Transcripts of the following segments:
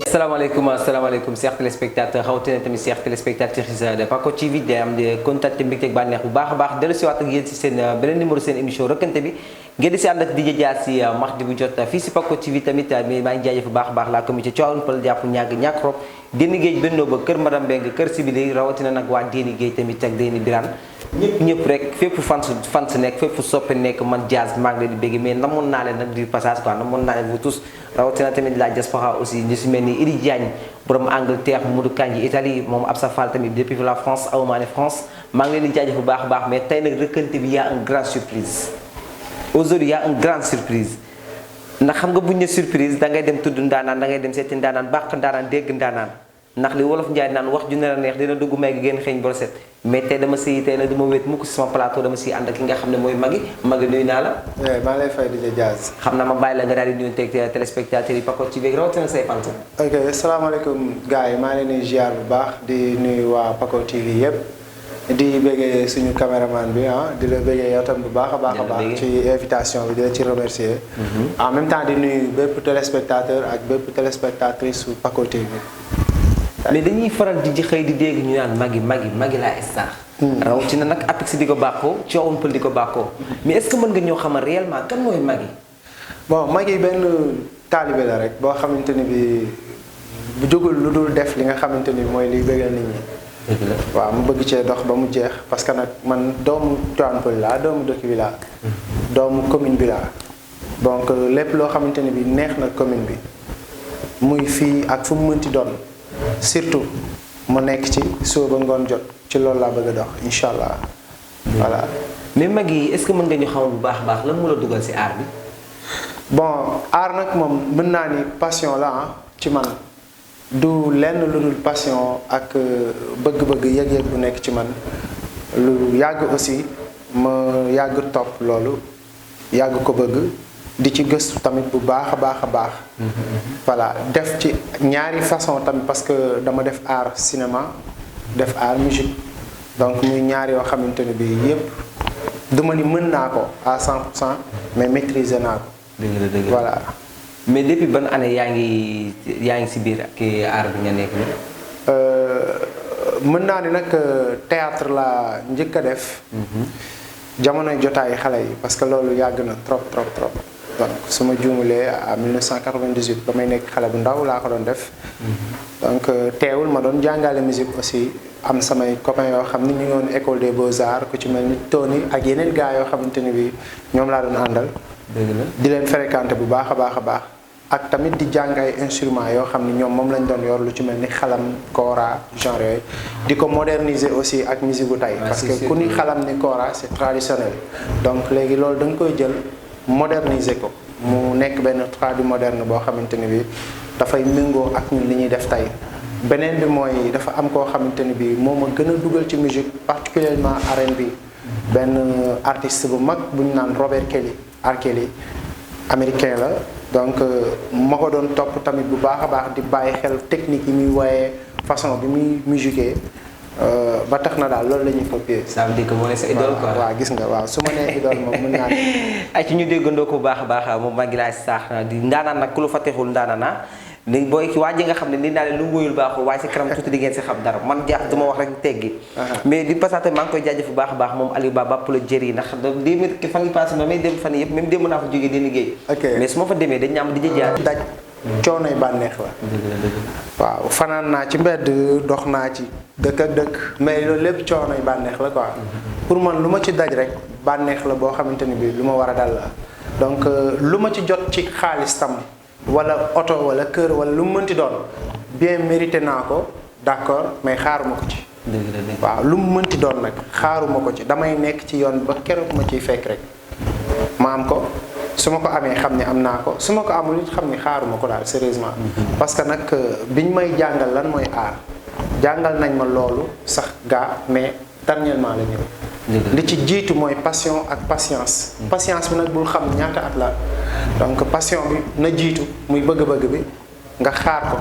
asalaamaaleykum chers téléspectateurs xawtina tamit chers téléspectatrices de Paco TV day am di contact mbégte ak bànneex bu baax a baax dellu si waat ak yéen si seen beneen numéro seen émission rëkkante bi ngeen di si ànd ak di jaar si mardi bu jot fii si Paco TV tamit mais maa ngi jaajëf bu baax a baax la comité Tivaouane Peulh jàpp ñàkk rob Déni Géej bennoo ba kër Madame Mbengue kër Sibili rawatina nag waa Déni Géej tamit ak Déni Birane ñëpp rek fépp fans nekk fépp soppe nekk man Diaz maa ngi leen di bégg mais namoon naa leen nag du passage quoi namoon naa leen vous tous rawatina tamit la diaspora aussi ñu si mel ni Idi Diagne borom Angleterre Modou Kandji Italie moom Absa Fall tamit depuis la France Awmaane France maa ngi leen di jaajëf bu baax a baax mais tey nag rëkkante bi y a une grande surprise aujourd'hui y a une grande surprise ndax xam nga buñ ne surprise da ngay dem tudd ndaanaan da ngay dem seeti ndaanaan bàq ndaanaan dégg ndaanaan ndax li wolof njaay naan wax ju ne la neex dina dugg may gi génn xeeñ broset mais tey dama siy tey nag dama wéet mukk si sama plateau dama siy ànd ak ki nga xam ne mooy Magui nuyu naa la. maa lay fay di Diaz. xam naa ma bàyyi la nga daal di nuyu teg téléspectateurs yi Paco TV rawatina say fans. ok asalaamaaleykum gars yi maa ngi leen di ziar bu baax di nuyu waa Paco TV yëpp di bëggee suñu caméraman bi di la bëggee yow tam bu baax a baax ci invitation bi di la ci remercier. en même temps di nuyu bépp téléspectateur ak bépp téléspectatrice su Paco TV. mais dañuy faral di xëy di dégg ñu naan Magui la star. rawatina nag Apix di ko bàkkoo Tivaouane Peulh di ko bàkkoo mais est-ce que mën nga ñoo xamal réellement kan mooy Magui. bon Magui benn taalibe la rek boo xamante ni bi bu jógul lu dul def li nga xamante ni mooy liy bëggal nit ñi. waaw mu bëgg cee dox ba mu jeex parce que nag man doomu Tivaouane Peulh laa doomu dëkk bi laa. doomu commune bi laa. donc lépp loo xamante ni bi neex na commune bi muy fii ak fu mu mënti doon. surtout mu nekk ci suba ba ngoon jot ci loolu laa bëgg a dox incha allah voilà. mais Magui est-ce que mën nga ñu xamal bu baax a baax lan moo la dugal ci art bi. bon art nag moom mën naa ni passion la ci man du lenn lu dul passion ak bëgg-bëgg yëg-yëg bu nekk ci man lu yàgg aussi ma yàgg topp loolu yàgg ko bëgg. di ci gëstu tamit bu baax a baax. voilà def ci ñaari façon tamit parce que dama def art cinéma def art musique donc muy ñaar yoo xamante ne bii yépp du ma ni mën naa ko à 100% mais maîtriser naa ko. dëgg la voilà. mais depuis ban année yaa ngi si biir ak art bi nga nekk nii. mën naa ni nag théâtre la njëkk a def. jamonoy jotaay xale yi parce que loolu yàgg na trop. donc su ma juumulee à 1998 ba may nekk xale bu ndaw laa ko doon def. donc teewul ma doon jàngale musique aussi am samay copains yoo xam ni ñu ngi woon école des beaux-arts ku ci mel ni Tony ak yeneen gars yoo xamante ni bi ñoom laa doon àndal. di leen fréquenter bu baax a baax ak tamit di jàng ay instruments yoo xam ni ñoom moom lañ doon yor lu ci mel ni xalam kora genre yooyu. di ko moderniser aussi ak musique bu tey. parce que ku ni xalam ni kora c'est traditionnel. donc léegi loolu da nga koy jël. moderniser ko mu nekk benn tradi moderne boo xamante ni bi dafay méngoo ak ñun li ñuy def tey beneen bi mooy dafa am koo xamante ni bi moo ma gën a dugal ci musique particulièrement R&B benn artiste bu mag bu ñu naan Robert Kelly R. Kelly américain la donc ma ko doon topp tamit bu baax a baax di bàyyi xel technique yi muy woyee façon bi muy musiquer ba tax na daal loolu la ñuy copier. ça veut dire que mooy sa idole quoi. waaw gis nga waaw su ma nee idole moom mën naa ay ci ñu déggandoo ko bu baax a baax moom Magui la star di ndaanaan nag ku lu fa texul ndaanaan ni booy ki waa ji nga xam ne ni naa leen lu mu wóyul baaxul waaye si kanam tuuti di ngeen si xam dara man jaax duma wax rek teggi mais di passate maa ngi koy jaajëf bu baax a baax moom Aliou Ba bàpp la jëri ndax démb fan yi passé ma may dem fan yëpp même démb naa fa jógee di liggéey mais su ma fa demee dañ ñaam di jaar daj coonoy bànneex la waaw fanaan naa ci mbedd dox naa ci dëkk ak dëkk mais loolu lépp coonoy bànneex la quoi pour man lu ma ci daj rek bànneex la boo xamante ni bi lu ma war a dal la donc lu ma ci jot ci xaalis tam wala oto wala kër wala lu mu mënti doon bien mérité naa ko d'accord mais xaaruma ko ci waaw lu mu mënti doon nag xaaruma ko ci damay nekk ci yoon ba keroog ma ciy fekk rek ma am ko su ma ko amee xam ne am naa ko su ma ko amul it xam ne xaaruma ko daal sérieusement parce que nag biñ may jàngal lan mooy art jàngal nañ ma loolu sax gaa mais dernièrement la ñëw li ci jiitu mooy passion ak patience patience bi nag bul xam ñaata at la donc passion bi na jiitu muy bëgg-bëgg bi nga xaar ko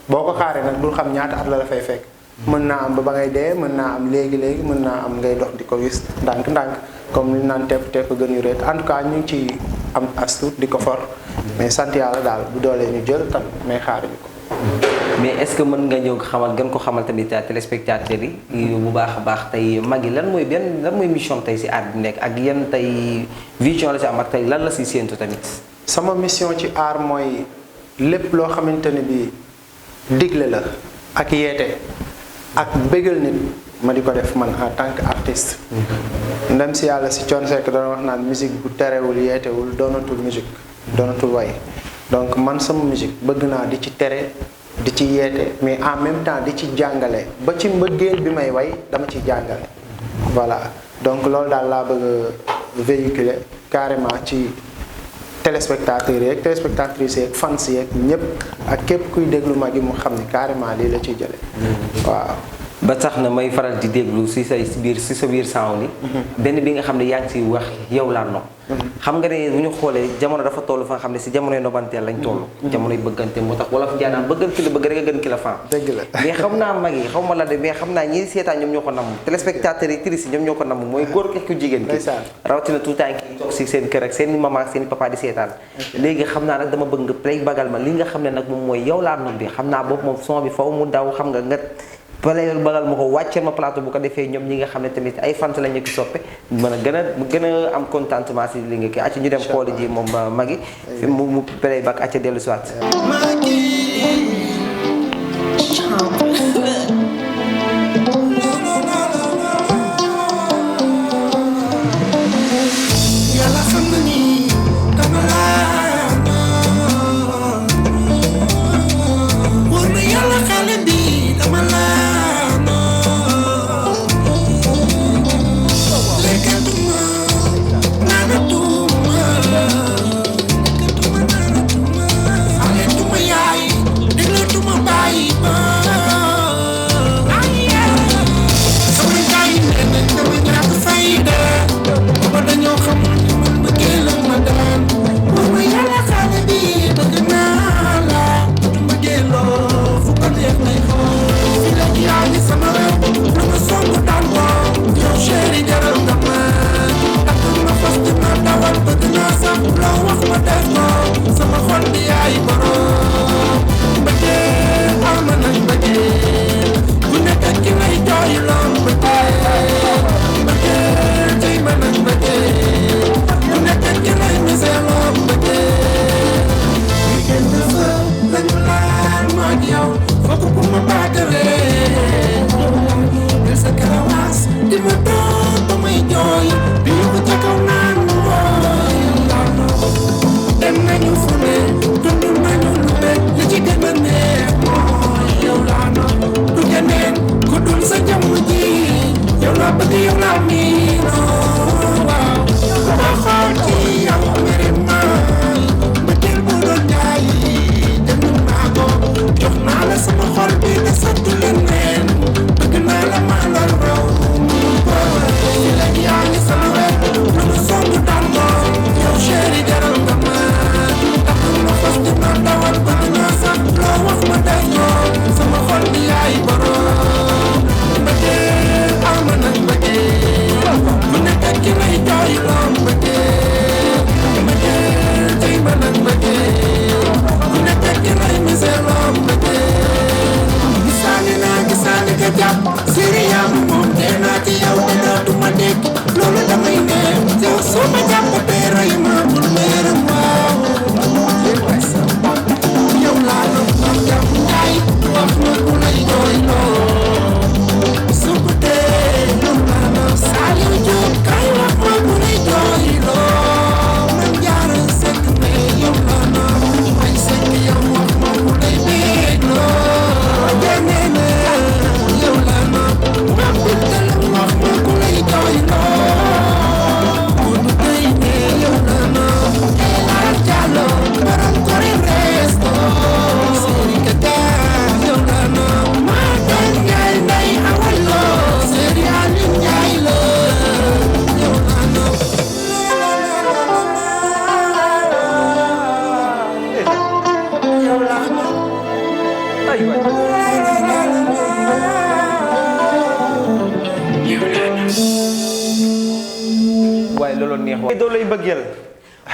boo ko xaaree nag bul xam ñaata at la fay fekk mën naa am ba ngay dee mën naa am léegi mën naa am ngay dox di ko gis ndànk-ndànk comme li naan tepp gën yu reet en tout cas ñu ngi ci am as tuut di ko for mais sant yàlla daal bu doolee ñu jël tam mais xaaruñu ko. mais est-ce que mën nga ñëw xamal gën ko xamal tamit téléspectateurs yi bu baax a baax tey Maggy lan mooy mission tey si art bi nekk ak yan tey vision la si am ak tey lan la si séentu tamit. sama mission ci art mooy lépp loo xamante ne bi digle la ak yeete ak bégal nit ma di ko def man en tant que artiste. ndem si yàlla si Thione Seck doon wax naan musique bu terewul yeetewul doonatul musique doonatul way donc man sama musique bëgg naa di ci tere di ci yeete mais en même temps di ci jàngale ba ci mbëggeel bi may way dama ci jàngale. voilà donc loolu daal laa bëgg a véhiculer carrément ci téléspectateurs yeeg téléspectatrices yeeg fans yeeg ñëpp ak képp kuy déglu Maggy mu xam ni carrément lii la ciy jële waaw. ba tax na may faral di déglu si sa biir sound yi benn bi nga xam ne yaa ngi si wax yow laa nopp xam nga ne bu ñu xoolee jamono dafa toll fa nga xam ne si jamonoy nobanteel lañ toll jamonoy bëggante moo tax wala fi jaanaan bëggal ki la bëgg rek a gën ki la fan dëgg la mais xam naa Maggy xaw ma la de mais xam naa ñi seetaan ñoom ñoo ko namm téléspectateurs yi tris yi ñoom ñoo ko namm mooy góor ki ku jigéen ki rawatina tout temps ki toog si seen kër ak seen maman ak seen papa di seetaan léegi xam naa nag dama bëgg nga play bagal ma li nga xam ne nag moom mooy yow laa nopp bi xam naa boobu moom son bi faw mu daw xam nga nga playal bagal ma ko wàcceel ma plateau bu ko defee ñoom ñi nga xam ne tamit ay fant lañ ñu ki soppe mën a gën a am contentement si li nga kii acca ñu dem xooli ji moom Maggy fi mu play back acca dellu si waat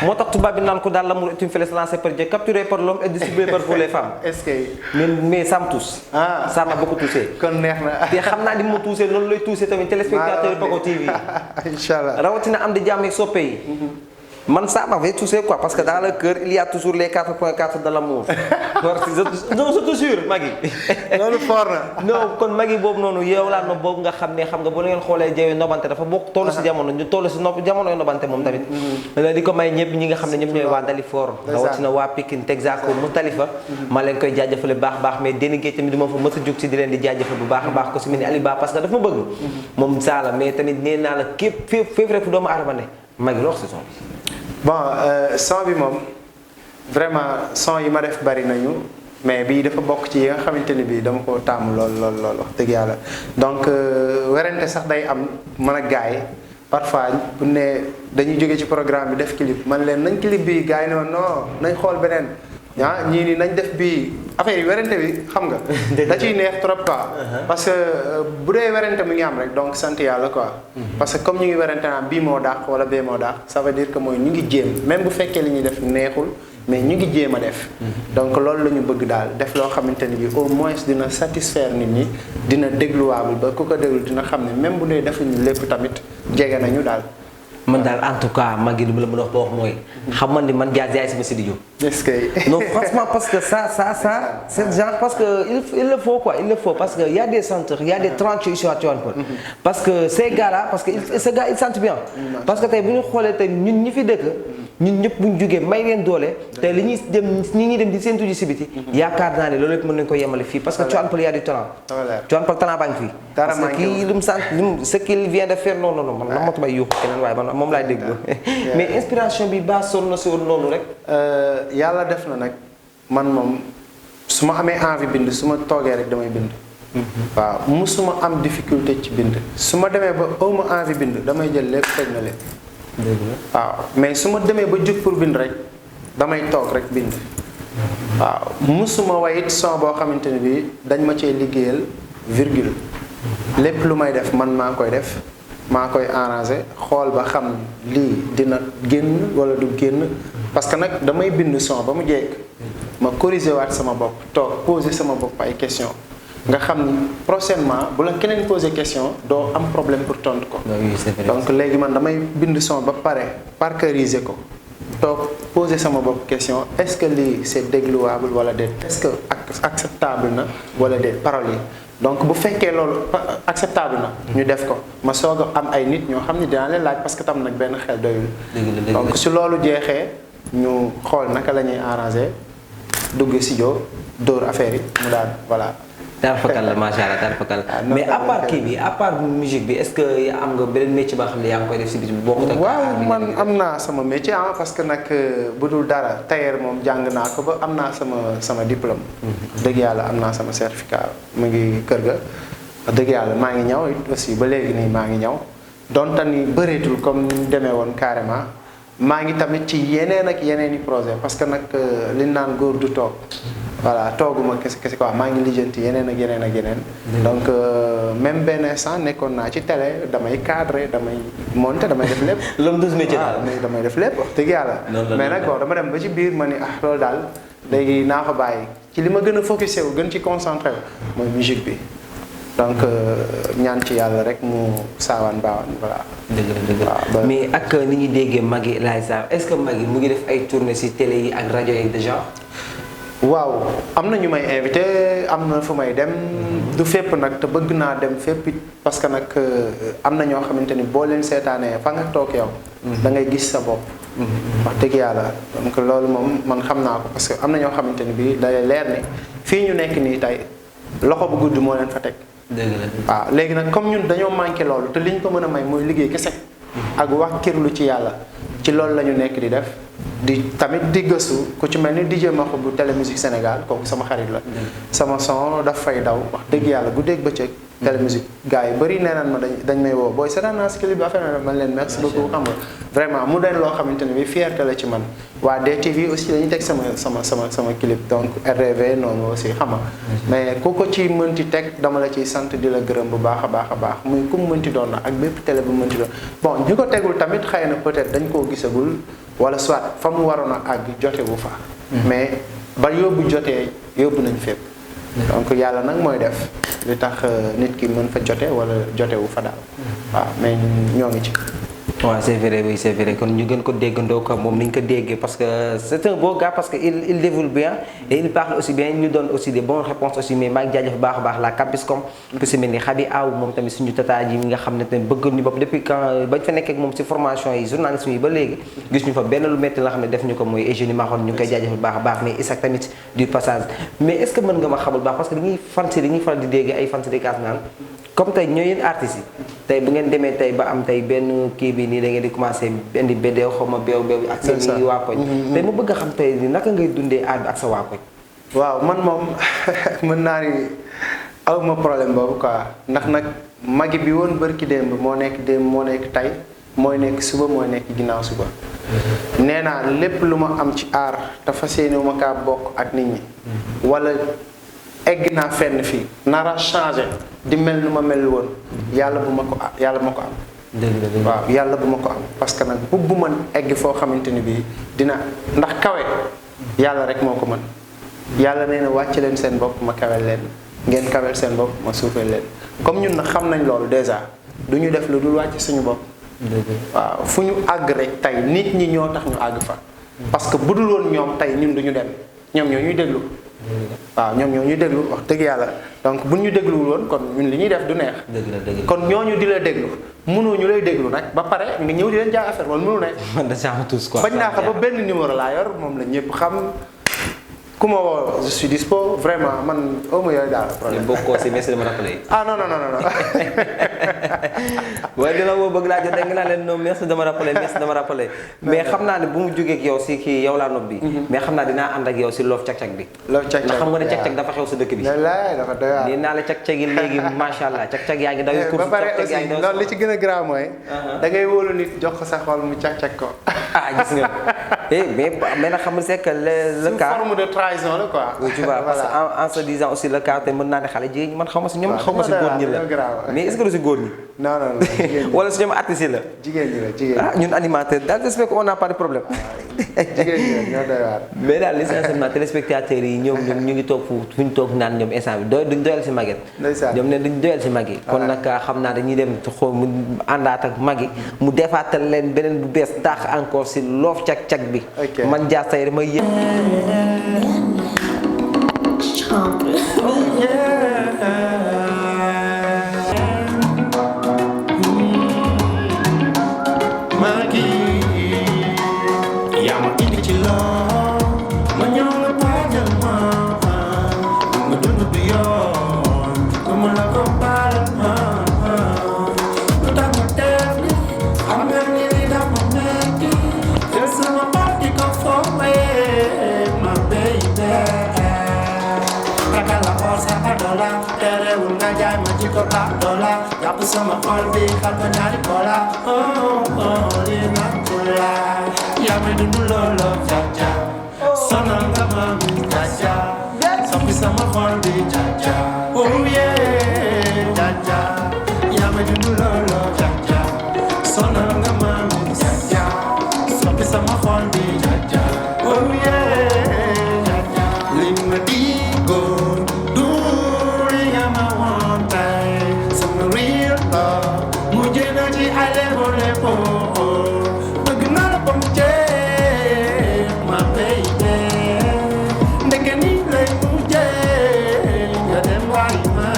moo tax tubaab bi naan ko daal l'amour est une flèche lancée par Dieu capturée par l'homme et distribuée par les femmes. est-ce que. mais ça me touche. Ça m'a beaucoup touché. kon neex na. te xam naa ni mu touché loolu lay touché tamit téléspectateur Paco TV. incha allah rawatina am di jàmm ak soppe yi. Man, ça m'avait touché quoi, parce que dans le cœur, il y a toujours les 4.4 de l'amour. Non, je te jure, Magui. Non, fort na. Non, kon Magui boobu noonu yow laa no boobu nga xam ne bu ngeen xoolee jawee nobante dafa bokk toll si jamono ñu toll si jamonoy nobante moom tamit. di ko may ñëpp ñi nga xam ne ñëpp ñooy waa Dalifort. rawatina waa Pikine Texaco Moustalifa. ma leen koy jaajëfale baax mais dénigee tamit du ma fa mës a jóg si di leen di jaajëfal bu baax ko si mel ni Aliba parce que dafa ma bëgg. moom saala mais tamit nee naa la képp fépp rek fu doomu aadama ne Magui loo wax si son bi. Bon, son bi moom vraiment son yi ma def bari nañu mais bii dafa bokk ci yi nga xamante ni bii dama ko tàmm lool wax dëgg yàlla donc werante sax day am mën a gaay parfois bu ne dañuy jóge ci programme bi def clip man leen nañ clip bi gaay ne non nañ xool beneen ñii ni nañ def bii affaire yi werante bi xam nga da ciy neex trop quoi parce que bu dee werante mu ngi am rek donc sant yàlla quoi parce que comme ñu ngi werante naa bii moo dàq wala bee moo dàq ça veut dire que mooy ñu ngi jéem même bu fekkee li ñuy def neexul mais ñu ngi jéem a def donc loolu la ñu bëgg daal def loo xamante ni bi au moins dina satisfaire nit ñi dina dégluwaable ba ku ko déglu dina xam ne même bu dee defuñu lépp tamit jege nañu daal man daal en tout cas Magui lu ma la mën a wax ba wax mooy xam man ni man Dia yaay sama Sidi Diop. est-ce que. non franchement parce que ça c'est genre parce que il le faut quoi il le faut parce que y a des chanteurs y a des tranchants ici à Tivaouane Peulh parce que ces gars là parce que ce gars il chante bien. parce que tey bu ñu xoolee tey ñun ñi fi dëkk. ñun ñëpp bu ñu jógee may leen doole te li ñuy dem di seen tuji si biti yaakaar naa ne loolu yëpp mën nañu ko yemale fii parce que Tivaouane Peulh y a du talent Tivaouane Peulh talent baa ngi fii parce que kii lu mu sant ce qu'il vient de faire non man na motuma yuuxu keneen waaye man moom laay déglu mais inspiration bi baa sonn na si woon noonu rek yàlla def na nag man moom su ma amee envie bind su ma toogee rek damay bind waaw musuma am difficulté ci bind su ma demee ba awma envie bind damay jël lépp teg na lépp waaw mais su ma demee ba jóg pour bind rek damay toog rek bind waaw musuma wayit son boo xamante ne bi dañ ma cee liggéeyal virgule lépp lu may def man maa koy def maa koy arrangé xool ba xam lii dina génn wala du génn parce que nag damay bind son ba mu jekk ma corriger waat sama bopp toog poser sama bopp ay question nga xam ni prochainement bu la keneen poser question doo am problème pour tontu ko donc léegi man damay bind son ba pare parceriser ko toog poser sama bopp question est-ce que lii c'est dégluwable wala déet est-ce que acceptable na wala déet paroles yi donc bu fekkee loolu acceptable na ñu def ko ma soog a am ay nit ñoo xam ne dinaa leen laaj parce que tam nag benn xel doyul donc su loolu jeexee ñu xool naka la ñuy arranger dugg studio dóor affaire yi mu daal voilà daal fakal la macha allah daal fakal mais à part kii bi à part musique bi est-ce que am nga beneen métier ba xam ne yaa ngi koy def si biti bi bokkut ak waaw man am naa sama métier parce que nag bu dul dara tailleur moom jàng naa ko ba am naa sama diplôme dëgg yàlla am naa sama certificat mu ngi kër ga dëgg yàlla maa ngi ñaw aussi ba léegi nii maa ngi ñaw donte ni bëreetul comme ni mu demee woon carrément maa ngi tamit ci yeneen ak yeneen i projet parce que nag li naan góor du toog voilà tooguma kese quoi maa ngi lijjanti yeneen ak yeneen donc même benn instant nekkoon naa ci télé damay cadrer damay monter damay def lépp. l'homme de métier daal damay def lépp wax dëgg yàlla. mais nag bon dama dem ba ci biir ma ni loolu daal léegi naa ko bàyyi ci li ma gën a focusé wu gën ci concentré wu mooy musique bi donc ñaan ci yàlla rek mu saawaan baawaan voilà. dëgg la mais ak ni ñuy déggee Magui El Hadj Sarr est-ce que Magui mu ngi def ay tournées ci télé yi ak rajo yi déjà. waaw am na ñu may invité am na fu may dem du fépp nag te bëgg naa dem fépp parce que nag am na ñoo xamante ni boo leen seetaanee fa nga toog yow. da ngay gis sa bopp. wax dëgg yàlla donc loolu moom man xam naa ko parce que am na ñoo xamante ni bii day leer ni fii ñu nekk nii tey loxo bu gudd moo leen fa teg. waaw léegi nag comme ñun dañoo manqué loolu te li ñu ko mën a may mooy liggéey kese. ak wàkkirlu ci yàlla ci loolu la ñu nekk di def. di tamit di gëstu ku ci mel ni DJ Maxu bu Télémusique Sénégal kooku sama xarit la. sama son daf fay daw wax dëgg yàlla guddeeg bëccëg. Télémusique gars yi bëri nee naan ma dañ may woo booy seetaan naa si clip bi affaire man leen merci beaucoup xam nga vraiment mu doon loo xamante ne bi fierté la ci man waa DTV aussi dañuy teg sama clip donc RDV noonu aussi xam nga mais ku ko ci mënti teg dama la ciy sant di la gërëm bu baax a baax muy ku mu mënti doon na ak bépp télé bu mënti doon bon ñu ko tegul tamit xëy na peut-être dañ koo gisagul wala soit fa mu waroon a àgg jote bu fa mais ba yóbbu jotee yóbbu nañ fépp donc yàlla nag mooy def li tax nit ki mën fa jote wala jote wu fa daal waaw mais ñoo ngi ci waaw c'est vrai oui c'est vrai kon ñu gën ko déggandoo ko moom ni ñu ko déggee parce que c'est un beau gars parce que il développe bien et il parle aussi bien il nous donne aussi des bonnes réponses aussi mais maa ngi jaajëf baax a baax la Campus comme ku si mel ni Xabi Aw moom tamit suñu tata ji mi nga xam ne tamit bëgg ñu bopp depuis quand bañ fa nekk ak moom si formation yi journalisme yi ba léegi gis ñu fa benn lu métti la xam ne def ñu ko mooy Eugénie Maxone ñu ngi koy jaajëfal baax a baax mais Isaac tamit du passage mais est-ce que mën nga ma xamal baax parce que dañuy faral di dégg ay fans di kaas naan comme tey ñoo yéen artistes yi tey bu ngeen demee tey ba am tey benn kii bi nii da ngeen di commencé indi bédeew xaw ma beew ak seen i waa koñ tey ma bëgg a xam tey ni naka ngay dundee aar bi ak sa waa koñ waaw man moom mën naa ni aw ma problème boobu quoi ndax nag magi bi woon bërki démb moo nekk tey mooy nekk suba mooy nekk ginnaaw suba nee naa lépp lu ma am ci aar te fas yéene ma kaa bokk ak nit ñi wala egg naa fenn fii nara changé di mel nu ma mel woon yàlla bu ma ko am waaw yàlla bu ma ko am parce que nag bu man egg foo xamante ni bii dina ndax kawe yàlla rek moo ko mën yàlla nee na wàcc leen seen bopp ma kawel leen ngeen kawel seen bopp ma suufeel leen comme ñun nag xam nañ loolu déjà du ñu def lu dul wàcc suñu bopp waaw fu ñu àgg rek tey nit ñi ñoo tax ñu àgg fa parce que bu dul woon ñoom tey ñun du ñu dem ñoom ñoo ñuy déglu waaw ñoom ñoo ñuy déglu wax dëgg yàlla donc bu ñu dégluwul woon kon ñun li ñuy def du neex kon ñooñu di la déglu mënoo ñu lay déglu nag ba pare nga ñëw di leen jaay affaire wala mënu ne man da sama tous quoi bañ naa ko ba benn numéro laa yor moom la ñëpp xam ku ma woo je suis dispo vraiment man au moins yooyu daal problème bokkoo si merci de me rappeler ah non waaye dina woo bëgg laa jot dégg naa leen non merci de me rappeler mais xam naa ne bu mu jógee ak yow si kii yow laa nopp bi mais xam naa dinaa ànd ak yow si loof cag-cag bi loof cag-cag ndax xam nga ne cag-cag dafa xew sa dëkk bi dafa doy waar nee naa la cag-cag yi léegi macha allah cag-cag yaa ngi daw ba pare aussi loolu li ci gën a grave mooy da ngay wóolu nit jox ko sa xol mu cag-cag ko ah gis nga mais nag xam nga c'est que le cas forme de trahison la quoi tu vois parce que en se disant aussi le cas te mën naa ne xale jigéen ñi man xaw ma si ñoom xaw ma si góor ñi la mais est-ce que du si góor ñi non wala si ñoom artiste la jigéen ñi ah ñun animateur daal j'espère qu'on n'a pas de problème jigéen ñi ñoo doy waar mais daal essentiellement téléspectateurs yi ñoom ñu ngi toog fu ñu toog naan ñoom instant bi duñ doyal si Maguette ñoom ne duñ doyal si Maguette kon nag xam naa dañuy dem xool mu àndaat ak Maguette mu defaatal leen beneen bu bees taax encore si loof cag-cag bi man Dia tey damay yëg sama xol bi xam nga ñaari kola li na kola yaa may dund loolo jaja sonal nga ma mi jaja soppi sama xol bi jaja oh yeah jaja yaa may dund loolo jaja sonal nga ma mi jaja soppi sama xol bi jaja oh yeah jaja li ma digoon du li nga ma woon tey sama real mujjee na ci ale mole po bëgg naa la ba mu jeex ma baby ndeke ni lay mujjee nga dem waay ma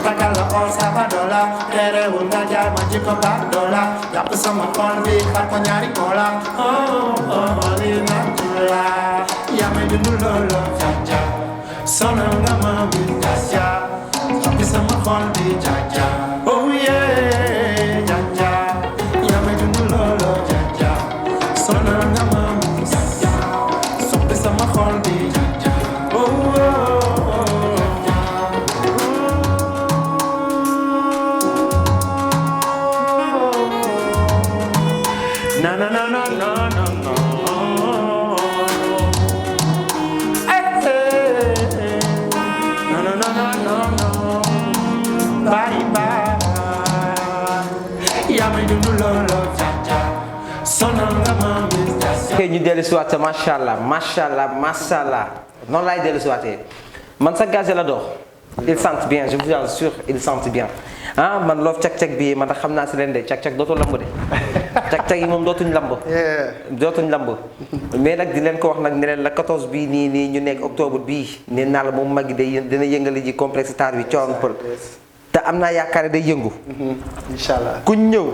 ragal la or sa ba dola terewul nga jaay ma jikko ba dola jàpp sama xol bi xar ko ñaari kola li na tula yaa may dund loolo jaja sonal nga ma bi jaja jàpp sama xol bi jaja oh yeah jaja yaa may dund loolo jaja sonal nga ma bi jaja soppi sama xol bi jaja oh ñu dellu si waat macha allah noonu laay dellu si waatee man sa gaz la dox. il sent bien je vous assure il sent bien ah man loof cag-cag bi man xam naa si leen de cag-cag dootul lamb de cag-cag yi moom dootuñ lamb mais nag di leen ko wax nag ne leen la 14 bii nii ñu nekk octobre bii nee naa la moom mag day dina yëngali ji complexe star bi Tivaouane Peulh te am naa yaakaar ne day yëngu inchallah ku ñëw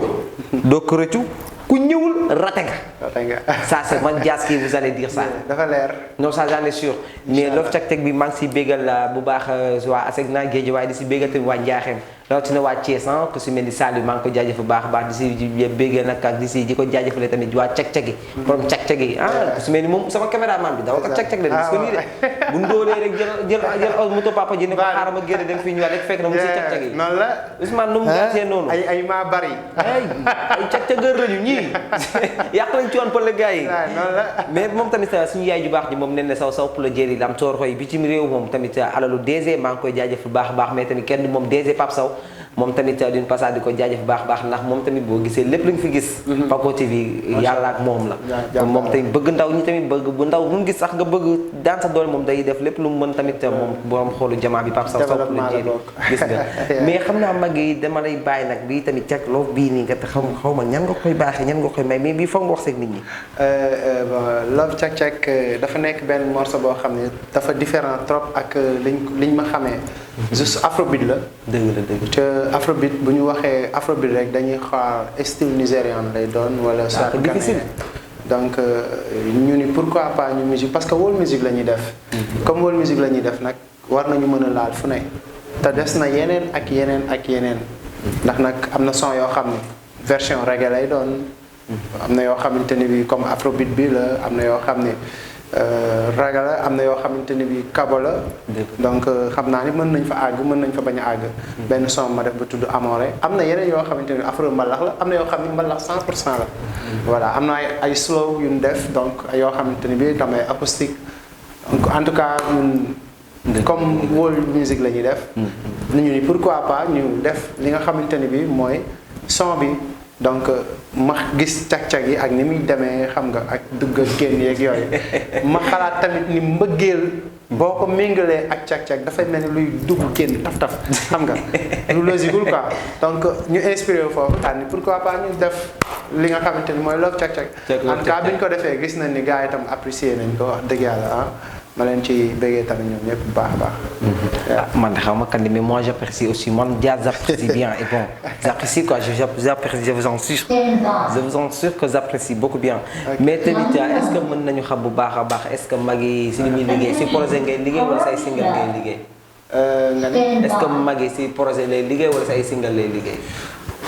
doo ko rëccu ku ñëwul raté nga ça c'est man Dias qui vous allez dire ça dafa leer non ça j'en ai sûr mais loof cag-cag bi maa ngi si bégal bu baax waa Asegna Géej waaye di si bégal tamit waa Njaaxeem rawatina waa Thiès ku si mel ni Saliou maa ngi ko jaajëfal baax a baax di si bégal nag ak di ko jaajëfale tamit waa cag-cag yi borom cag-cag yi ku si mel ni moom sama caméraman bi daw ko cag-cag la gis ko nii de bu ndóolee rek jël moto papa ji ne ko xaaral ma génne dem fii ñëwaat rek fekk na mu si cag-cag yi noonu la Ousmane nu mu gàccee noonu ay maa bari ay cag-cagar lañu ñii yàq lañ Tivaouane Peulh la gars yi mais moom tamit suñu yaay ju baax ji moom nen ne saw pour la jëri lam toor xoy bi ci réew moom tamit alalu DG maa ngi koy jaajëf bu baax a baax mais tamit kenn moom DG Pape Sow moom tamit d'une passage di ko jaajëf bu baax a baax ndax moom tamit boo gisee lépp lu nga fi gis Paco TV yàlla ak moom la moom tamit bëgg ndaw ñi tamit bëgg bu ndaw mu gis sax nga bëgg daan sa doole moom day def lépp lu mu mën tamit moom borom xoolu jamaa bi Pape Sow pour la jëri gis nga mais xam naa mag yi dama lay bàyyi nag bii tamit cag loof bii nii nga te xaw ma ñan nga koy baaxee ñan nga koy may mais bii foog nga wax seeg nit ñi Love Cag Cag dafa nekk benn morceau boo xam ne dafa différent trop ak liñ ma xamee juste afrobeat la dëgg te afrobeat bu ñu waxee afrobeat rek dañuy xaar style nigérian lay doon wala soit ghanéen donc ñu ni pourquoi pas ñu musique parce que world music la ñuy def comme world music la ñuy def nag war nañu mën a laal fu ne te des na yeneen ak yeneen ndax nag am na son yoo xam ne version reggae lay doon am na yoo xamante ni bi comme afrobeat bi la am na yoo xam ne raga la am na yoo xamante ni bi kabo la donc xam naa ni mën nañ fa àgg mën nañ fa bañ a àgg benn son ma def ba tudd Amoré am na yeneen yoo xamante ni afro mbalax la am na yoo xam ne mbalax 100% la voilà am na ay slow yu ñu def donc yoo xamante ni bi tam ay acoustique donc en tout cas comme world music la ñuy def ñu ni pourquoi pas ñu def li nga xamante ni bi mooy son bi donc ma gis cag-cag yi ak ni muy demee xam nga ak dugg ak génn yeeg yooyu ma xalaat tamit ni mbëggeel boo ko méngalee ak cag-cag dafay mel ni luy dugg génn taf-taf xam nga lu logiqueul quoi donc ñu inspiré foofu daal ni pourquoi pas ñu def li nga xamante ni mooy Love Cag Cag en tout cas bi ñu ko defee gis nañ ni gars yi itam apprécié nañ ko wax dëgg yàlla ma leen ci bëggee tamit ñoom ñëpp bu baax a baax. man de xaw ma kan mais moi j'apprécie aussi man Dias j'apprécie bien et bon j'apprécie quoi j'apprécie je vous en sûr que j'apprécie beaucoup bien. mais tamit est-ce que mën nañu xam bu baax a baax est-ce que mag yi si li ñuy liggéey si projet ngay liggéey wala say single ngay liggéey. nga ne est-ce que mag yi si projet lay liggéey wala say single lay liggéey.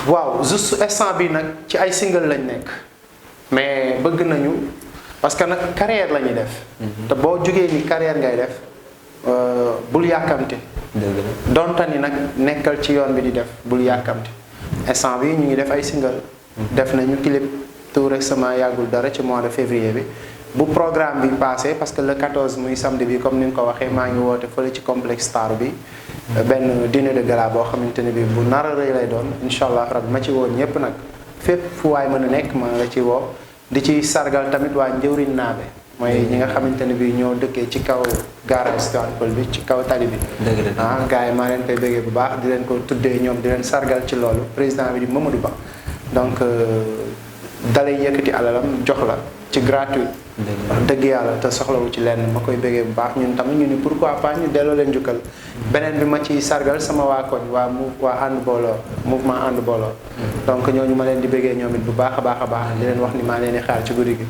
waaw juste instant bi nag ci ay single lañ nekk mais bëgg nañu. parce que nag carrière la ñuy def. te boo jógee ni carrière ngay def bul yàkkamti. donte ni nag nekkal ci yoon bi di def bul yàkkamti instant bi ñu ngi def ay single. def nañu clip tout récemment yàggul dara ci mois de février bi. bu programme bi passé parce que le 14 muy samedi bi comme ni nga ko waxee maa ngi woote fële ci complexe star bi. benn dîner de gala boo xamante ne bi bu nar a rëy lay doon incha allah rabbi ma ci woon ñëpp nag fépp fu waay mën a nekk ma la ci woo. di ci sargal tamit waa njëwriñ naabe mooy ñi nga xamante ne bi ñoo dëkkee ci kaw garage Tivaouane Peulh bi ci kaw tali bi gars yi maa leen koy bëggee bu baax di leen ko tuddee ñoom di leen sargal ci loolu président bi di Mamadou Ba donc dalay yëkkati alalam jox la ci gratuit dëgg yàlla te soxlawu ci lenn ma koy bëggee bu baax ñun tamit ñu ni pourquoi pas ñu delloo leen njukkal beneen bi ma ciy sargal sama waa koñ waa ànd booloo mouvement ànd booloo donc ñooñu ma leen di bëggee ñoom it bu baax a baax di leen wax ni maa leen di xaar ci guddi gi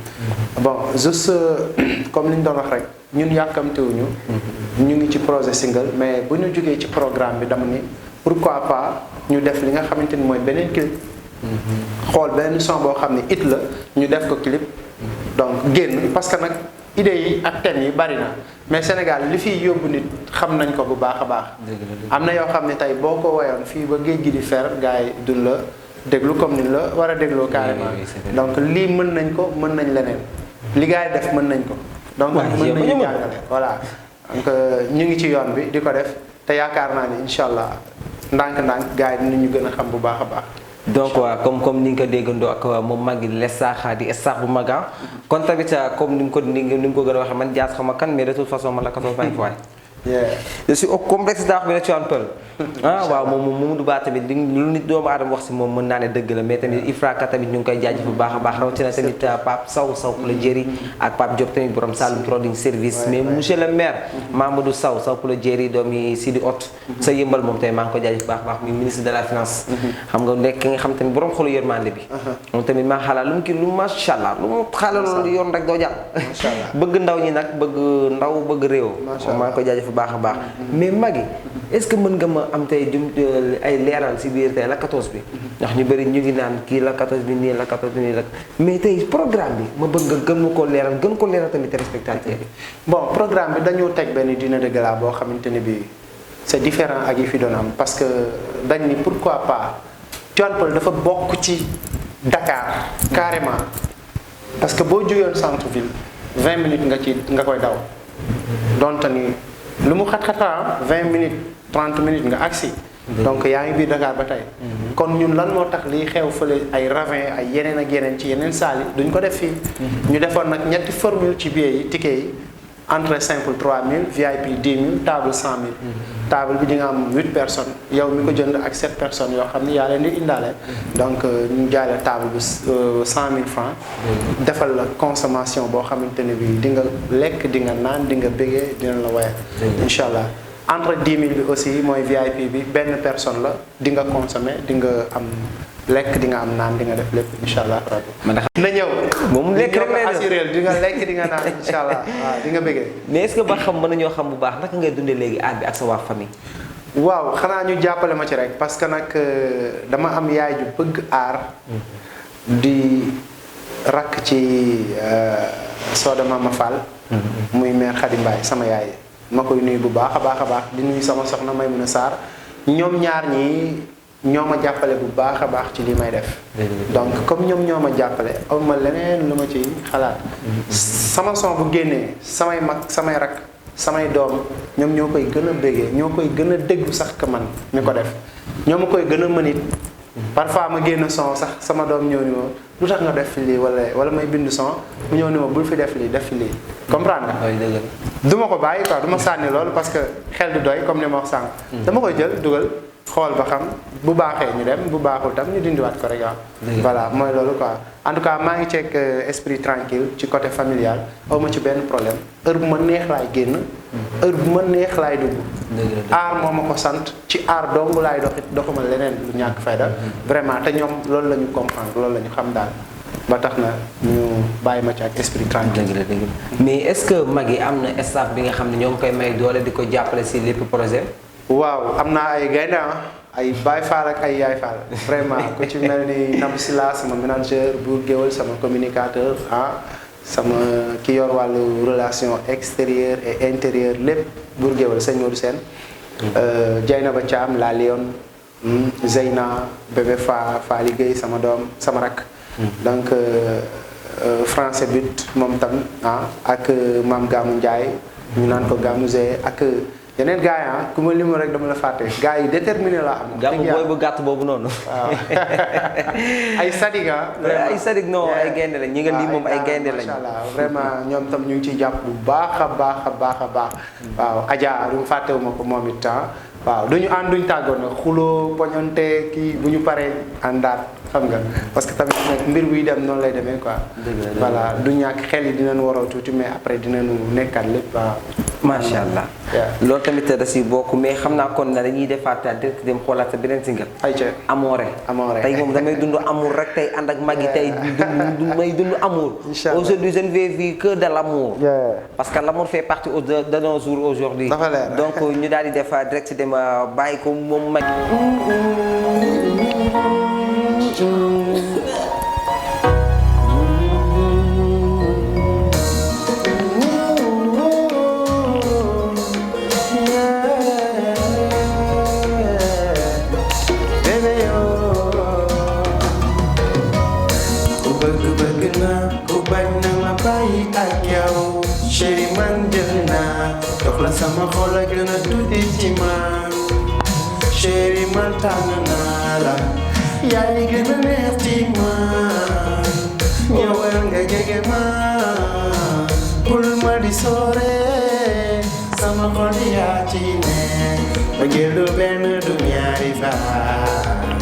bon juste comme li ñu doon wax rek ñun yàkkamtewuñu ñu ngi ci projet single mais bu ñu jógee ci programme bi dama ni pourquoi pas ñu def li nga xamante ni mooy beneen clip xool benn son boo xam ne it la ñu def ko clip donc génn parce que nag idées yi ak thèmes yi bari na mais Sénégal li fiy yóbbu nit xam nañ ko bu baax a baax am na yoo xam ne tey boo ko woyoon fii ba géej gi di fer gars yi duñ la déglu comme ni la war a dégloo carrément donc lii mën nañ ko mën nañ leneen li gars yi def mën nañ ko donc mën nañu jàngale voilà donc ñu ngi ci yoon bi di ko def te yaakaar naa ni incha allah ndànk-ndànk gars yi dinañu gën a xam bu baax a baax donc comme ni nga ko déggandoo ak moom Magui Lessakh di staff bu mag kon tamit comme ni mu ko gën a waxee man Dias xam kan mais de toute façon man la 14 fois. je suis au complexe d'art bi na Tivaouane Peulh waaw moom Mamadou Ba tamit lu nit doomu aadama wax si moom mën naa ne dëgg la mais tamit Ifraka tamit ñu ngi koy jaajëf bu baax a baax rawatina tamit Pape Sow pour le Jéri ak Pape Diop tamit borom Saloum Trading Service mais monsieur le maire Mamadou Sow pour le Jéri doomi Sidi Hott sa yëmbal moom tamit maa ngi ko jaajëf bu baax a baax muy ministre de la finance xam nga nekk nga xam tamit borom xolu yërmande bi moom tamit maa xalaat lu mu kii lu macha allah lu mu xaalal yoon rek doo jàll bëgg ndaw ñi nag bëgg réew maa ngi ko jaajëf bu baax a baax mais Magui est-ce que mën nga ma am tey ay leeral si biir tey la 14 bi ndax ñu bëri ñu ngi naan kii la 14 bi nii la 14 bi nii la mais tey programme bi ma bëgg nga gën ma koo leeral gën ko leeral tamit téléspectateurs yi. bon programme bi dañoo teg benn dîner de gala boo xamante ne bii c'est différent ak yi fi doon am parce que dañ ni pourquoi pas Tivaouane Peulh dafa bokk ci Dakar carrément parce que boo jógee centre ville 20 minutes nga koy daw donte ni lu mu xat-xataa 20 minutes 30 minutes nga agsi donc yaa ngi biir Dakar ba tey kon ñun lan moo tax liy xew fële ay ravin ay yeneen ak yeneen ci yeneen saal yi duñ ko def fii ñu defoon nag ñetti formule ci billets yi ticket yi entrée simple 3000 VIP 10 000 table 100 000 table bi di nga am 8 personnes yow mi ko jënd ak 7 personnes yoo xam ni yaa leen di indaale donc ñu jaay la table bi 100 000 francs defal la consommation boo xamante ne bi di nga lekk di nga naan di nga bégee dina la wayal incha allah entre 10 000 bi aussi mooy VIP bi benn personne la di nga consommer di nga am lekk di nga am naan di nga def lépp incha allah rabbi na ñëw moom lekk rek lay assuré di nga lekk di nga naan incha allah waaw di nga bëggee mais est-ce que ba xam mën nañoo xam bu baax naka ngay dundee léegi aar bi ak sa waa famille waaw xanaa ñu jàppale ma ci rek parce que nag dama am yaay ju bëgg aar di rakk ci Soda Mama Fall muy mère Khady Mbaye sama yaay ma koy nuyu bu baax a baax di nuyu sama soxna Maymuna Sarr ñoom ñaar ñi ñoo ma jàppale bu baax a baax ci li may def donc comme ñoom ñoo ma jàppale aw ma leneen lu ma ci xalaat sama son bu génnee samay mag samay rak samay doom ñoom ñoo koy gën a bégee ñoo koy gën a déglu sax que man mi ko def ñoo ma koy gën a mën it parfois ma génn son sax sama doom ñëw ni ma lu tax nga def fi lii wala may bind son mu ñëw ni ma bul fi def lii def fi lii comprendre nga du ma ko bàyyi quoi du ma sànni loolu parce que xel du doy comme ni ma wax sànq dama koy jël dugal xool ba xam bu baaxee ñu dem bu baaxul tam ñu dindiwaat ko rek voilà mooy loolu quoi en tout cas maa ngi ceeg esprit tranquille ci côté familial aw ma ci benn problème heure bu ma neex laay génn heure bu ma neex laay dugg aar moo ma ko sant ci aar dong laay doxuma leneen lu ñàkk fayda vraiment te ñoom loolu la ñu comprendre loolu la ñu xam daal ba tax na ñu bàyyi ma ci ak esprit tranquille mais est-ce que Magui am na staff bi nga xam ne ñoo ngi koy may doole di ko jàppale si lépp projet waaw am naa ay gaynde ay Baye Fall ak ay Yaay Fall vraiment ku ci mel ni Nabou Sila sama manager Bour Guéweul sama communicateur sama ki yor wàllu relation extérieure et intérieure lépp Bour Guéweul sëñ Modou Sène Dieynaba Thiam la Lion Zeyna bébé Fa liggéey sama doom sama rak donc français but moom tam ak Mame Gamou Ndiaye ñu naan ko Gamou Zé ak yeneen gars yi ku ma limu rek dama la fàtte gars yi déterminé la am. gàmmu booy bu gàtt boobu noonu. waaw ay sadig ay sadig non ay gaynde lañ ñi nga lii moom ay gaynde lañ. macha allah vraiment ñoom tam ñu ngi ciy jàpp bu baax a baax. waaw Adja du fàttewuma ko moom it waaw duñu ànd duñu tàggoon nag xuloo poñonte kii bu ñu paree àndaat xam nga parce que tamit nag mbir buy dem noonu lay demee quoi. voilà du ñàkk xel yi dinañ waroo tuuti mais après dinañu nekkaat lépp waaw. macha allah. loolu tamit da si bokk mais xam naa kon na dañuy defaat direct dem xoolaat sa beneen single. ayca Amore. tey moom damay dund amour rek tey ànd ak Magui tey may dund amour. aujourd'hui je ne vais vivre que de l'amour. parce que l'amour fait partie de nos jours aujourd'hui. donc ñu daal di def direct dem bàyyi ko moom Magui. Chéri man jël naa dox la sama xol a gën a tuuti ci man chéri man tànn naa la yaa ngi gën a neex ci man ñëwal nga jege ma bul ma di soore sama xol yaa ci ne bëggeel du benn du ñaari baat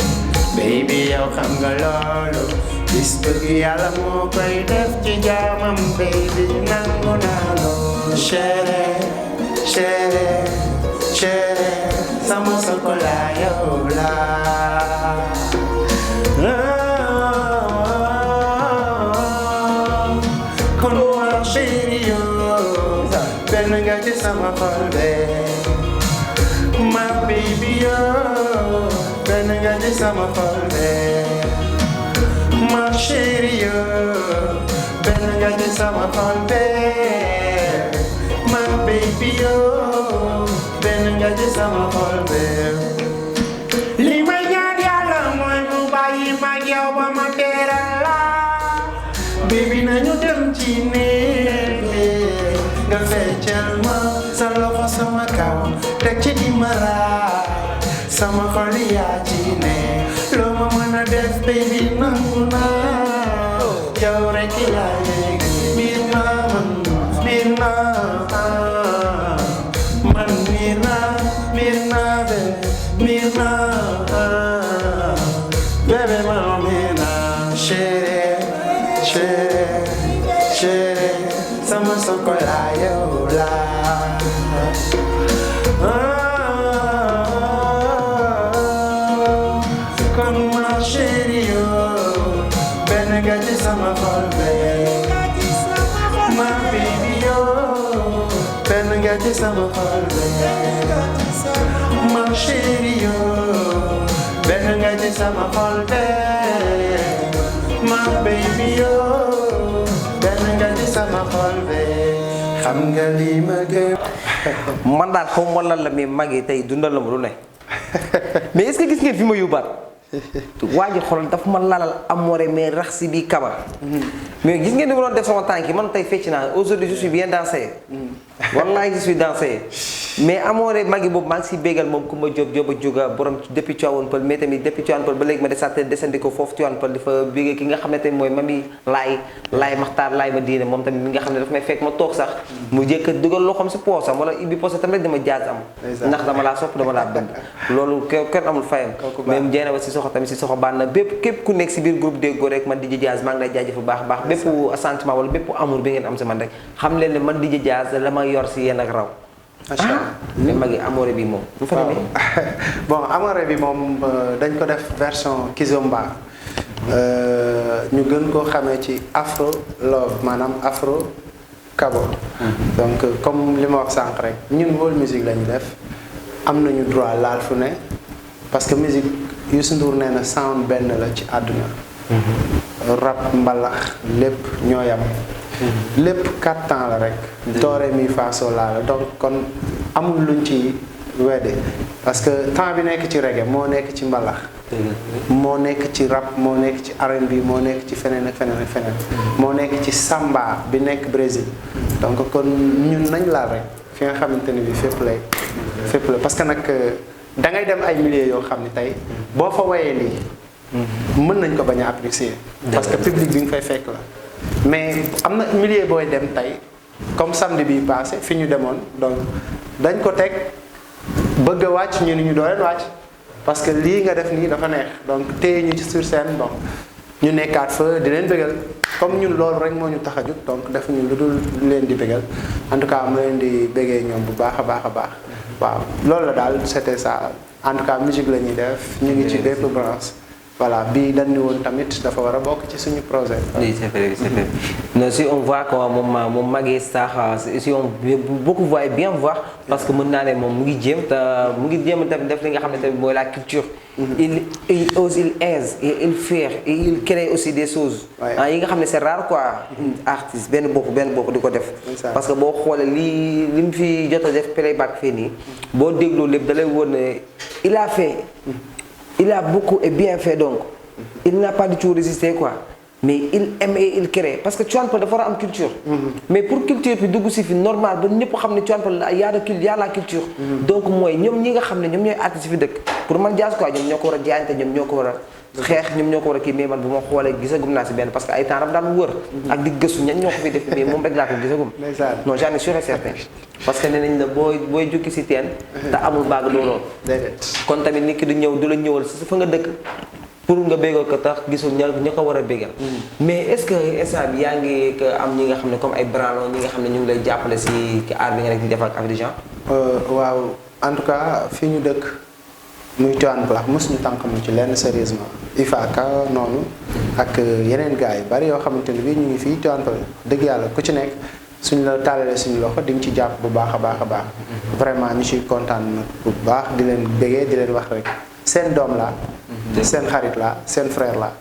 baby yow xam nga loolu bis bëgg yàlla moo koy def ci jaamam baby nangu naa loolu chérie chérie chérie sama chocolat yow la kon ma chérie yow benn nga ci sama xol be ma baby yow benn nga ci sama xol be ma chérie yow benn nga ci sama xol be ma baby yow benn nga ci sama xol be li may ñaan yàlla mooy mu bàyyi mag yow ba ma teral la baby nañu dem ci néeg bi nga feccal ma sa loxo sama kaw teg ci di ma raay sama xol yaa ci ne loo ma mën a def baby nangu naa yow rek yaa yegg miir naa man miir naa man miir naa miir naa bébé ma miir naa chérie chérie chérie sama chocolat yow la kon ma chérie yow benn nga ci sama xol be ma baby yow benn nga ci sama xol be ma chérie yow benn nga ci sama xol be ma baby yow benn nga ci sama xol be xam nga li ma gëm man daal xaw ma lan la mais mag yi tey dundal la ma lu ne mais est-ce que gis ngeen fi ma yóbbaat waa ji xoolal dafa ma lalal amoore mais rax si bii kaba mais gis ngeen ni ma doon def sama tànk yi man tey fecc naa aujourd'hui je suis bien dansé wallahi je suis dansé mais amoore magi boobu maa ngi si bégal moom ku ma jóoba jóga borom depuis Tivaouane Peulh mais tamit depuis Tivaouane Peulh ba léegi ma desaat desandi ko foofu Tivaouane Peulh dafa bégee ki nga xam ne tamit mooy mami laay maxtaar laay ma diine moom tamit mi nga xam ne dafa may fekk ma toog sax mu jëkk dugal loo xam si poosam wala ibbi poosam tamit dama jaaz am ndax dama laa sopp dama laa bëgg loolu kenn amul fayam même jeena ba si soxo tamit si soxo baan na bépp képp ku nekk si biir groupe déggoo rek man DJ Jazz maa ngi lay jaajëf bu baax a baax bépp sentiment wala bépp amour bi ngeen am si man rek xam leen ne man DJ Jazz la ma yor si yéen ak raw macha allah mais magi amoore bi moom bu fa demee bon amoore bi moom dañ ko def version kizomba ñu gën koo xamee ci afro love maanaam afro cabo donc comme li ma wax sànq rek ñun world music la ñu def am nañu droit laal fu ne parce que musique Youssou Ndour nee na sound benn la ci àdduna rap mbalax lépp ñoo yam lépp 4 temps la rek doore mi fa sol la donc kon amul luñ ci wedde parce que temps bi nekk ci reggae moo nekk ci mbalax moo nekk ci rap moo nekk ci R&B moo nekk ci feneen ak feneen ak feneen moo nekk ci samba bi nekk Brésil donc kon ñun nañ laal rek fi nga xamante ni bi fépp la parce que nag da ngay dem ay milliers yoo xam ne tey boo fa wayee lii mën nañ ko bañ a apprécier parce que public bi nga fay fekk la mais am na milliers booy dem tey comme samedi bi passé fi ñu demoon donc dañ ko teg bëgg a wàcc ñu ni ñu doo leen wàcc parce que lii nga def nii dafa neex donc téye ñu ci sur scène bon ñu nekkaat fa di leen bëggal comme ñun loolu rek moo ñu tax a jóg donc defuñu lu dul leen di bëggal en tout cas ma leen di bëggee ñoom bu baax a baax a baax waaw loolu la daal c'était ça en tout cas musique la ñuy def ñu ngi ci bépp branche voilà bii dañ ni woon tamit dafa war a bokk ci suñu projet. Oui, c'est vrai, c'est vrai. Non, si on voit que mon magi sax si on beaucoup voit bien voir parce que mën naa ne moom mu ngi jéem tamit def li nga xam ne tamit mooy la culture. Il ose, il aise, et il fait, et il crée aussi des choses. yi nga xam ne c'est rare quoi. artiste benn bopp di ko def. parce que boo xoolee li mu fi jot a def playback fii nii. boo dégloo lépp da lay woon ne il a fait. Il a beaucoup et bien fait donc. Il n'a pas du tout résisté quoi. mais il aime et il crée parce que Tivaouane Peulh dafa war a am culture. mais pour culture bi dugg si fi normal ba ñëpp xam ne Tivaouane Peulh y a la culture. donc mooy ñoom ñi nga xam ne ñoom ñooy artistes fi dëkk pour man Jazz quoi ñoom ñoo ko war a jaayante ñoom ñoo ko war a xeex ñoom ñoo ko war a kii mais man bu ma xoolee gisagum naa si benn parce que ay temps daan wër. ak di gëstu ñan ñoo ko fi def mais moom rek laa ko gisagum. non j'en ai sûr et certain parce que nee nañ la booy jukki si teen te amul baag looloo. kon tamit nit ki du ñëw du la ñëwal si fa nga dëkk. pour nga bégal ko tax gisul ña ko war a bégal mais est-ce que instant bi yaa ngi am ñi nga xam ne comme ay branlon ñi nga xam ne ñu ngi lay jàppale si aar bi nga nekk di def ak Abidjan. waaw en tout cas fi ñu dëkk muy Tivaouane Peulh mosuñu tànqamu ci lenn sérieusement IFACA noonu ak yeneen gars yi bari yoo xamante ne bii ñu ngi fii Tivaouane Peulh dëgg yàlla ku ci nekk suñ la tàllalee suñu loxo di nga ci jàpp bu baax a baax a baax vraiment ñu ciy kontaan nag bu baax di leen bégee di leen wax rek seen doom la seen xarit la seen frère la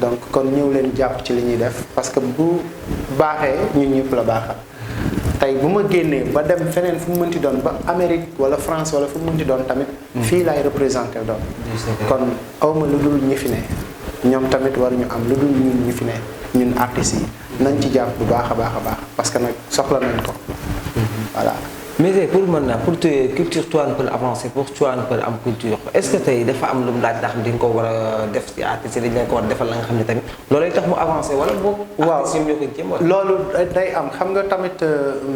donc kon ñëw leen jàpp ci li ñuy def parce que bu baaxee ñun ñëpp la baaxal tey bu ma génnee ba dem feneen fu mu mënti doon ba Amérique wala France wala fu mu mënti doon tamit fii laay représenté doon kon awma lu dul ñi fi ne ñoom tamit waruñu am lu dul ñun ñi fi ne ñun artistes yi nañ ci jàpp bu baax a baax a baax parce que nag soxla nañ ko voilà. mais tey pour mën naa pour te culture Tivaouane Peulh avancer pour Tivaouane Peulh am culture est-ce que tey dafa am lu mu laaj ndax di nga ko war a def ci artiste yi dañ ko war a defal la nga xam ne tamit loolay tax mu avancer wala boobu. waaw artiste yi ñoo ko jéem wala. loolu day am xam nga tamit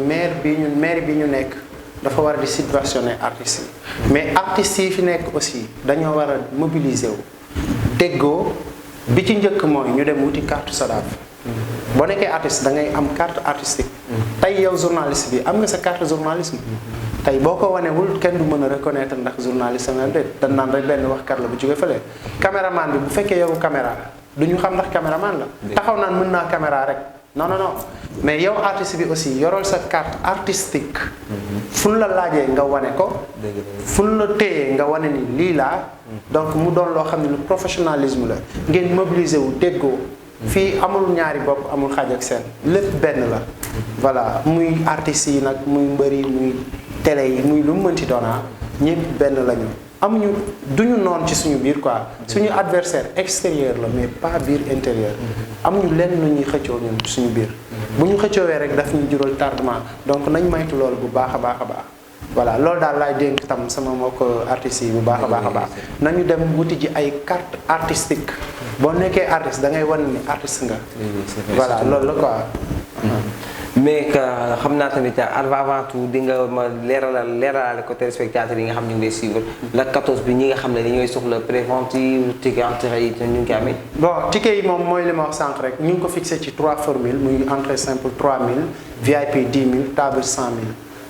maire bi ñu nekk dafa war a di subventionner artistes yi mais artistes yi fi nekk aussi dañoo war a mobiliser wu déggoo bi ci njëkk mooy ñu dem wuti carte SODAV. boo nekkee artiste da ngay am carte artistique. tey yow journaliste bi am nga sa carte journalisme. tey boo ko wanewul kenn du mën a reconnaître ndax journaliste nga déet dañ naan rek benn waxkat la bu jóge fële. caméraman bi bu fekkee yow caméra du ñu xam ndax caméraman la. taxaw naan mën naa caméra rek non non non mais yow artiste bi aussi yorol sa carte artistique. fu la laajee nga wane ko. fu la téyee nga wane ni lii laa. donc mu doon loo xam ne lu professionnalisme la ngeen mobiliser wu déggoo. fii amul ñaari bopp amul xaaj ak seen lépp benn la voilà muy artistes yi nag muy mbëri muy télé yi muy lu mu mënti doonaa ñëpp benn lañu amuñu duñu noon ci suñu biir quoi suñu adversaire extérieur la mais pas biir intérieur amuñu lenn lu ñuy xëccoo ñun suñu biir bu ñu xëccoowee rek daf ñu jural tardement donc nañ maytu loolu bu baax a baax a baax voilà loolu daal laay dénk tam sama mbokk artistes yi bu baax a baax a baax nañu dem wuti ji ay carte artistique boo nekkee artiste da ngay wan ni artiste nga. voilà loolu la quoi. mais que xam naa tamit avant tout di nga ma leeralal ko téléspectateurs yi nga xam ñu ngi lay suivre la 14 bi ñi nga xam ne dañooy soxla prévente yi ticket entrée yi ñu ngi koy amee. bon ticket yi moom mooy li ma wax sànq rek ñu ngi ko fixé ci 3 formules muy entrée simple 3000 VIP 10 000 table 100 000.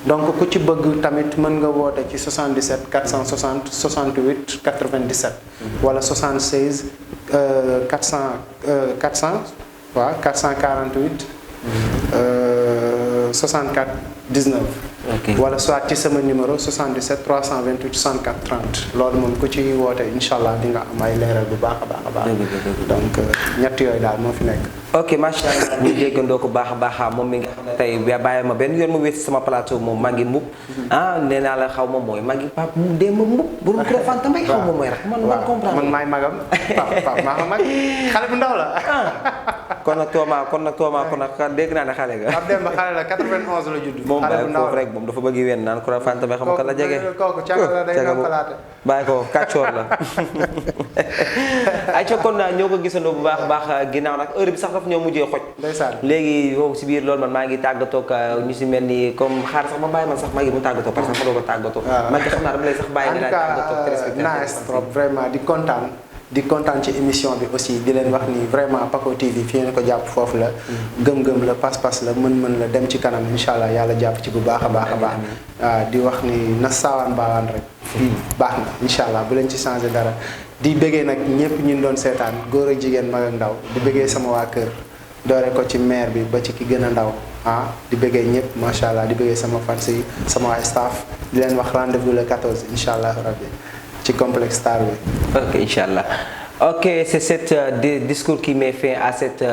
donc ku ci bëgg tamit mën nga woote ci 77 460 68 97. wala 76 400 waaw 448. 64 19. ok wala soit ci sama numéro 77 328 64 30 loolu moom ku ci woote incha allah di nga am ay leeral bu baax a baax a baax. donc ñett yooyu daal moo fi nekk. ok macha allah ñu déggandoo ko baax a baax moom mi nga xam ne tey bàyyi ma benn yoon ma wéet sama plateau moom maa ngi mbub nee naa la xaw ma mooy maa ngi pap mu dee ma mbub bu mu Fanta Mbaye xaw ma mooy rek man comprendre man maay magam pap maa ko mag xale bu ndaw la kon nag tooma dégg naa ne xale nga ab dem ba xale la 91 la judd moom bàyyi foofu rek moom dafa bëgg wenn naan ko Fanta Mbaye xam nga kan la jege kooku caga la day nampalaate bàyyi ko kàccoor la ay ca kon ñoo ko gisandoo bu baax a baax ginnaaw nag heure bi sax daf ñoo mujjee xoj léegi foofu si biir loolu man maa ngi tàggatoo ak ñu si mel ni comme xaar sax ma bàyyi man sax maa ngi mu tàggatoo parce que ma doo ko tàggatoo man xam naa dama lay sax bàyyi nga daal tàggatoo nice trop vraiment di kontaan ci émission bi aussi di leen wax ni vraiment Paco TV fi ngeen ko jàpp foofu la gëm-gëm la pas-pas la mën-mën la dem ci kanam incha allah yàlla jàpp ci bu baax a baax a baax di wax ni na saawaan baawaan rek fii baax na incha allah bu leen ci changé dara di bëggee nag ñëpp ñun doon seetaan góor ak jigéen mag ak ndaw di bëggee sama waa kër doore ko ci maire bi ba ci ki gën a ndaw di bëggee ñëpp macha allah di bëggee sama fans yi sama ay staff di leen wax rendez-vous le 14 incha allah rabbi ci complexe Star bi. ok incha allah Ok, c'est cet discours qui met fin à cette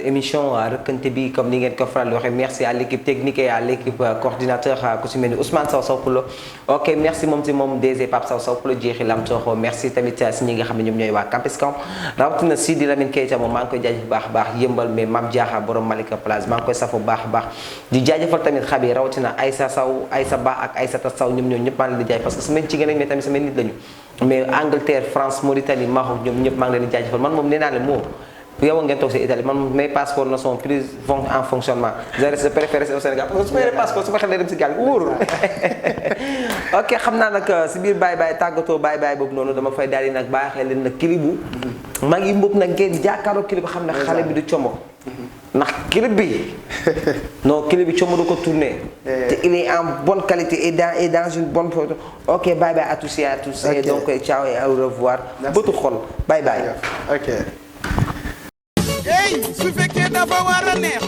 émission Reukante bi comme ni ngeen ko faral di waxee merci à l'équipe technique et à l'équipe coordinateur ku si mel ni Ousmane Sow Poulo ok merci moom si moom DG Pape Sow Poulo jeexi lam soxo merci tamit si ñi nga xam ne ñoom ñooy waa Campus Camp rawatina Sidi Lamine Keita moom maa ngi koy jaajëfal baax a baax yëmbal mais Mame Diakha borom Malika Place maa ngi koy safo baax a baax di jaajëfal tamit xabi rawatina Aïssa Sow Aïssa Ba ak Aïssata Sow ñoom ñëpp maa ngi leen di jaajëfal parce que sama jigéen lañ mais tamit sama nit lañu mais Angleterre France Mauritanie Maroc ñoom ñëpp maa ngi leen di jaajëfal man moom nee naa leen moo yow ngeen toog si Italie man mes passeports ne sont plus en fonctionnement je préfère rester au Sénégal parce que su ma yoree passeport su ma xel dem si gaal wóorul ok xam naa nag si biir bàyyi bàyyi tàggatoo bàyyi bàyyi boobu noonu dama fay daal di nag baaxee leen nag clip bu maa ngi mbëgg nag ngeen jàkkaaroo clip xam ne xale bi du como ndax clip bi non clip bi como du ko tourné te il est en bonne qualité et dans une bonne photo ok bye bye à tous et à tous et donc ciao et au revoir bëtu xol bye bye ok hey su fekkee dafa war a neex